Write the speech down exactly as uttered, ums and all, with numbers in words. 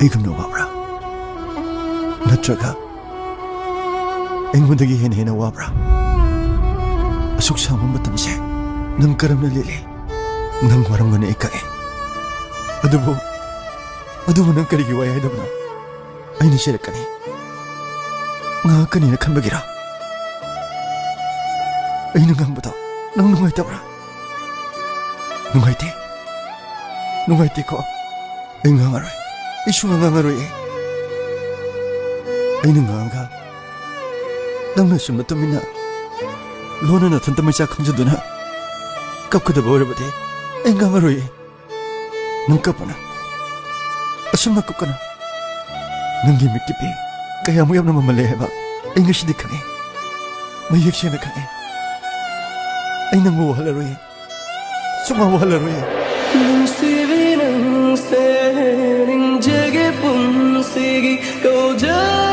ꯏꯒꯨꯝꯅ ꯋꯥꯕ꯭ꯔꯥ? ꯅꯠꯇ꯭ꯔꯒ ꯑꯩꯉꯣꯟꯗꯒꯤ ꯍꯦꯟꯅ ꯍꯦꯟꯅ ꯋꯥꯕ꯭ꯔꯥ? ꯑꯁꯨꯛ ꯁꯥꯡꯕ ꯃꯇꯝꯁꯦ ꯅꯪ ꯀꯔꯝꯅ ꯂꯦꯜꯂꯤ? ꯅꯪ ꯋꯥꯔꯝꯒꯅꯤ, ꯑꯩ ꯈꯪꯉꯦ꯫ ꯑꯗꯨꯕꯨ, ꯑꯗꯨꯕꯨ ꯅꯪ ꯀꯔꯤꯒꯤ ꯋꯥꯏ ꯍꯥꯏꯗꯕꯅꯣ? ꯑꯩꯅ ꯆꯩꯔꯛꯀꯅꯤ, ꯉꯥꯡꯉꯛꯀꯅꯤꯅ ꯈꯟꯕꯒꯤꯔꯥ? ꯑꯩꯅ ꯉꯥꯡꯕꯗꯣ ꯅꯪ ꯅꯨꯡꯉꯥꯏꯇꯕ꯭ꯔꯥ? ꯅꯨꯡꯉꯥꯏꯇꯦ꯫ ꯅꯨꯡꯉꯥꯏꯇꯦꯀꯣ? ꯑꯩ ꯉꯥꯡꯉꯔꯣꯏ꯫ ꯑꯩ ꯁꯨꯡꯉꯥꯡ ꯉꯥꯡꯉꯔꯣꯏꯌꯦ꯫ ꯑꯩꯅ ꯉꯥꯡꯉꯒ ꯅꯪꯅ ꯑꯁꯨꯝꯅ ꯇꯨꯃꯤꯟꯅ ꯂꯣꯟꯅ ꯅꯊꯟꯇ ꯃꯩꯆꯥꯛ ꯈꯪꯖꯗꯨꯅ ꯀꯞꯀꯗꯕ ꯑꯣꯏꯔꯕꯗꯤ ꯑꯩ ꯉꯥꯡꯉꯔꯣꯏꯌꯦ꯫ ꯅꯪ ꯀꯞꯄꯅ꯫ ꯑꯁꯨꯝꯅ ꯀꯞꯀꯅꯨ꯫ ꯅꯪꯒꯤ ꯃꯤꯠꯀꯤ ꯄꯤ ꯀꯌꯥꯃꯨꯛ ꯌꯥꯝꯅ ꯃꯃꯜ ꯂꯩ ꯍꯥꯏꯕ ꯑꯩ ꯉꯁꯤꯗꯤ ꯈꯪꯉꯦ꯫ ꯃꯌꯦꯛ ꯁꯦꯡꯅ ꯈꯪꯉꯦ꯫ ꯑꯩ ꯅꯪꯕꯨ ꯋꯥꯍꯜꯂꯔꯣꯏꯌꯦ꯫ ꯁꯨꯡꯋꯥ ꯋꯥꯍꯜꯂꯔꯣꯏꯌꯦ꯫ ꯅꯨꯡꯁꯤꯕꯤ ꯅꯪꯁꯦ ꯅꯤꯡꯖꯒꯦ ꯄꯨꯟꯁꯤꯒꯤ ꯀꯧꯖ